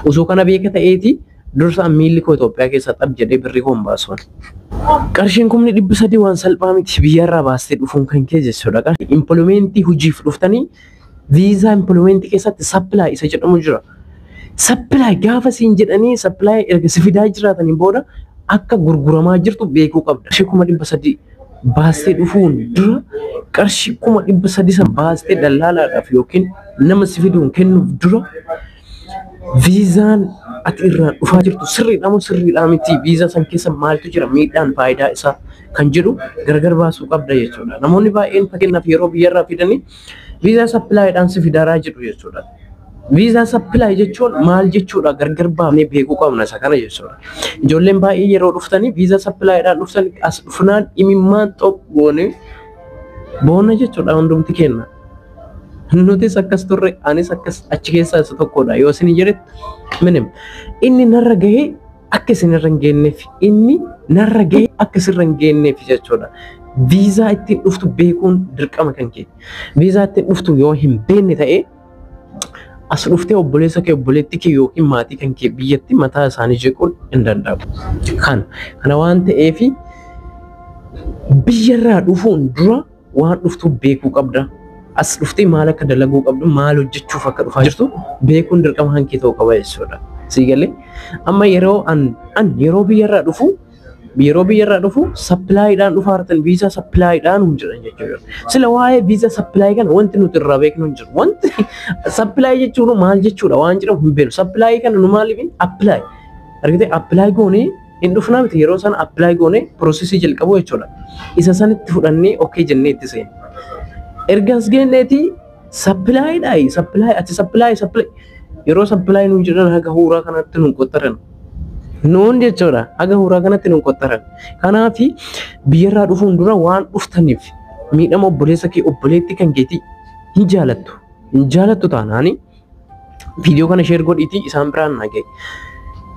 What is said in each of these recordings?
Osoo kana beeka ta'eeti dursa miilli koo Itoophiyaa keessa xab jedhee birrii koo hin baasuun. Qarshiin 300,000 waan salphaa miti biyyarraa baastee dhufuun kan kee jechuudha. Employmentii hojiif dhuftanii viizaa employmentii keessatti supply isa jedhamu jira. Supply gaafa siin jedhanii supply erga si fidaa jiraataniin booda akka gurguramaa jirtu beekuu qabda. Qarshii 300,000 baastee dhufuun dura qarshii 300,000 san baastee dallaalaadhaaf yookiin nama si fiduun kennuuf dura viizaan ati irraa dhufaa jirtu sirriidha moo sirriidhaa miti, viizaa san keessa maaltu jira, miidhaan faayidaa isaa kan jedhu gargar baasuu qabda jechuudha. Namoonni baay'een fakkeenyaaf yeroo biyyarraa fidanii viizaa supplydhaan si fidaaraa jedhu jechuudha. Viizaa supply jechuun maal jechuudha gargar baafnee beekuu qabna isa kana jechuudha. Ijoolleen baay'ee yeroo dhuftanii viizaa supplydhaan dhuftanii as dhufnaan imimmaan xop goonee boonna jechuudha hundumti kenna. Nutis akkas turre, anis akkas achi keessaa isa tokkodha. Yoo isin jedhetti minim inni narra gahee akka isin irra hin geenyeef, inni narra gahee akka isin irra hin geenyeef jechuudha. Viizaa ittiin dhuftu beekuun dirqama kan keeti. Viizaa ittiin dhuftu yoo hin beekne ta'ee as dhuftee obboleessa kee, obboleettii kee yookiin maatii kan kee biyyatti mataa isaanii jequun hin danda'amu. Kana waan ta'eef biyyarraa dhufuun dura waan dhuftu beekuu qabda. As dhuftee maal akka dalaguu qabdu, maal hojjechuuf akka dhufaa jirtu beekuun dirqama kan kee ta'uu qaba jechuudha. Sii galee amma yeroo an yeroo biyyarraa dhufu, yeroo biyyarraa dhufu supplydhaan dhufaa jirtan, viizaa supplydhaan hin jedhan jechuudha. Sila waa'ee viizaa supply kana wanti nuti irraa beeknu hin jiru. Wanti supply jechuun maal jechuudha waan jedhamu hin beeknu. Supply kana nu maaliif apply argitee apply goonee hin dhufnaa miti, yeroo sana apply goonee processii jalqabu jechuudha. Isa sanitti fudhannee okay jennee itti seena. Ergas geenneeti supplydhaa supply ati supply supply yeroo supply nuun jedhan haga huuraa kanatti nuun qottaran. Nuun jechuudha haga huuraa kanatti nuun qottaran. Kanaaf biyyarraa dhufuun dura waan dhuftaniif miidhama obboleessa kee, obboleettii kan keetii hin jaalattu. Hin jaalattu taanaani viidiyoo kana share godhiitii isaan biraan na gahe.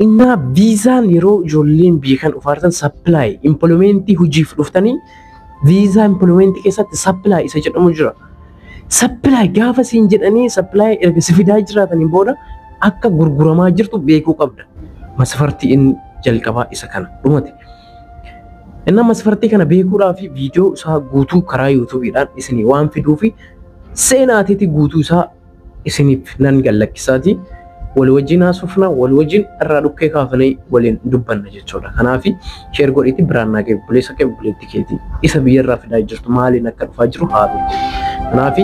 Innaa viizaan yeroo ijoolleen biyya kan dhufaartan supply employmentii hojiif dhuftanii viizaa employmentii keessatti supply isa jedhamu jira. Supply gaafa siin jedhanii supply erga si fidaa jiraataniin booda akka gurguramaa jirtu beekuu qabda. Masfartii inni jalqabaa isa kana dhumate. Innaa masfartii kana beekuudhaaf viidiyoo isaa guutuu karaa YouTubeiidhaan isinii waan fiduufi seenaatiiti guutuu isaa isiniif nan gallakkisaati. Wal wajjin haasofna, wal wajjin irraa dhukkee kaafnee waliin dubbanna jechuudha. Kanaaf share godhiitii biraan naa gahe, obboleessa kee, obboleettii keetii isa biyyarraa fidaa jirtu maaliin akka dhufaa jiru haa beeku. Kanaaf